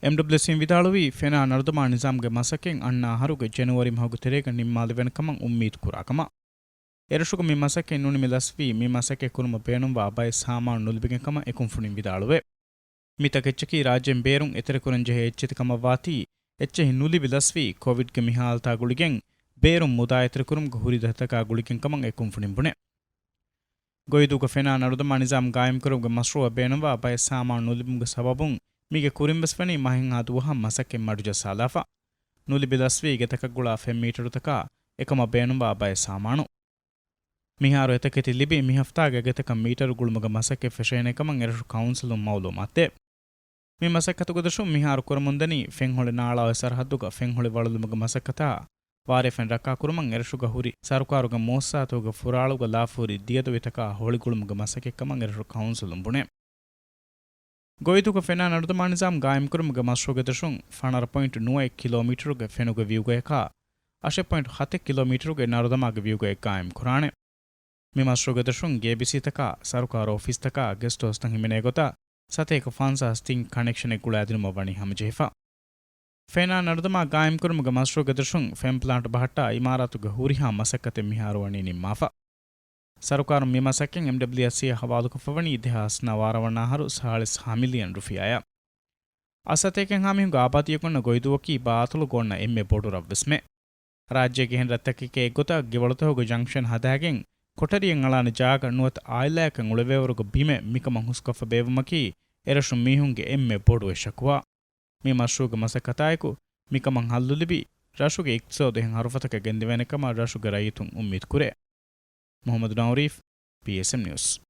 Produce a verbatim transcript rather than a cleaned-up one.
އެމްޑަބްލިއުސީން ވިދާޅުވީ، ފެނާ ނަރުދަމާ ނިޒާމްގެ މަސައްކަތް އަންނަ އަހަރުގެ ޖެނުއަރީ މަހުގެ ތެރޭގަ ނިންމާލެވޭނެ ކަމަށް އުއްމީދު ކުރާ ކަމަށް. އެރަށުގަ މި މަސައްކަތް ނުނިމި ލަސްވީ، މި މަސައްކަތް ކުރުމަށް ބޭނުންވާ ބައެއް ސާމާނު ނުލިބިގެން ކަމަށް އެ ކުންފުނިން ވިދާޅުވޭ. މި ތަކެއްޗަކީ ރާއްޖޭން ބޭރުން އެތެރެކުރަން ޖެހޭ އެއްޗެތި ކަމަށްވާތީ، އެއްޗެހި ނުލިބި ލަސްވީ، ކޮވިޑްގެ މި ހާލަތާ ގުޅިގެން ބޭރުން މުދާ އެތެރެކުރުމުގެ ހުރި ދަތިތަކާ ގުޅިގެން ކަމަށް އެ ކުންފުނިން ބުނޭ. ގޮއިދޫގަ ފެނާ ނަރުދަމާ ނިޒާމް ގާއިމްކުރުމުގެ މަޝްރޫއަށް ބޭނުންވާ ބައެއް ސާމާނު ނުލިބުމުގެ ސަބަބުން މީގެ ކުރިންވެސް ވަނީ މަހެއްހާ ދުވަހަށް މަސައްކަތް މަޑުޖައްސާލާފަ. ނުލިބި ލަސްވީ ގެތަކަށް ގުޅާ ފެން މީޓަރުތަކާ އެކަމަށް ބޭނުންވާ ބައެއް ސާމާނު. މިހާރު އެތަކެތި ލިބި، މި ހަފްތާގަ ގެތަކަށް މީޓަރު ގުޅުމުގެ މަސައްކަތް ފެށޭނެ ކަމަށް އެރަށު ކައުންސިލުން މައުލޫމާތުދޭ. މި މަސައްކަތުގެ ދަށުން މިހާރު ކުރަމުންދަނީ، ފެންހޮޅި ނާޅާއި ސަރަހައްދުގަ ފެންހޮޅި ވަޅުލުމުގެ މަސައްކަތާ، ވާރޭ ފެން ރައްކާކުރުމަށް އެރަށުގަ ހުރި ސަރުކާރުގެ މުއައްސަސާތަކުގެ ފުރާޅުގަ ލާފަހުރި ދިޔަދޮވިތަކާ ހޮޅިގުޅުމުގެ މަސައްކަތްކަމަށް އެރަށު ކައުންސިލުން ބުނޭ. ގޮއިދޫގަ ފެނާ ނަރުދަމާ ނިޒާމް ގާއިމްކުރުމުގެ މަޝްރޫއުގެ ދަށުން ފަނަރަ ޕޮއިންޓް ނުވައެއް ކިލޯމީޓަރުގެ ފެނުގެ ވިއުގަޔަކާ، އަށެއް ޕޮއިންޓް ހަތެއް ކިލޯމީޓަރުގެ ނަރުދަމާގެ ވިއުގަޔެއް ގާއިމް ކުރާނެ. މި މަޝްރޫއުގެ ދަށުން ގޭބީސީތަކާ، ސަރުކާރު އޮފީސްތަކާ، ގެސްޓް ހައުސްތައް ހިމެނޭ ގޮތަށް ސަތޭކަ ފަންސާސް ތިން ކަނެކްޝަނެއް ގުޅައިދިނުމަށް ވަނީ ހަމަޖެހިފަ. ފެނާ ނަރުދަމާ ގާއިމްކުރުމުގެ މަޝްރޫއުގެ ދަށުން ފެން ޕްލާންޓް ބަހައްޓާ އިމާރާތުގެ ހުރިހާ މަސައްކަތެއް މިހާރު ވަނީ ނިންމާފަ. ސަރުކާރުން މި މަސައްކަތް އެމްޑަބްލިއުއެސްސީއަށް ހަވާލުކޮށްފަ ވަނީ ދެހާސް ނަވާރަ ވަނަ އަހަރު ސާޅީސް ހަ މިލިއަން ރުފިޔާއަށް. އަށް ސަތޭކައެއްހާ މީހުންގެ އާބާދީއަކު އޮންނަ ގޮއިދޫއަކީ ބާއަތޮޅުގަ އޮންނަ އެންމެ ބޮޑު ރަށްވެސްމެ. ރާއްޖޭގެ އެހެން ރަށްތަކެކޭ އެއްގޮތަށް ގެވަޅުތަކުގެ ޖަންކްޝަން ހަދާގެން ކޮޓަރިއެއް އަޅާނެ ޖާގަ ނުވަތަ އާއިލާއަކަށް އުޅެވޭވަރުގެ ބިމެއް މިކަމަށް ހުސްކޮށްފަ ބޭއްވުމަކީ އެރަށު މީހުންގެ އެންމެ ބޮޑު އެއް ޝަކުވާ. މި މަޝްރޫއުގެ މަސައްކަތާއެކު މިކަމަށް ހައްލު ލިބި، ރަށުގެ އިޤްތިޞާދު އެހެން ހަރުފަތަކަށް ގެންދެވޭނެ ކަމަށް ރަށުގެ ރައްޔިތުން އުއްމީދު ކުރޭ. މުޙައްމަދު ނައުރީފް، ޕީއެސްއެމް ނިއުސް.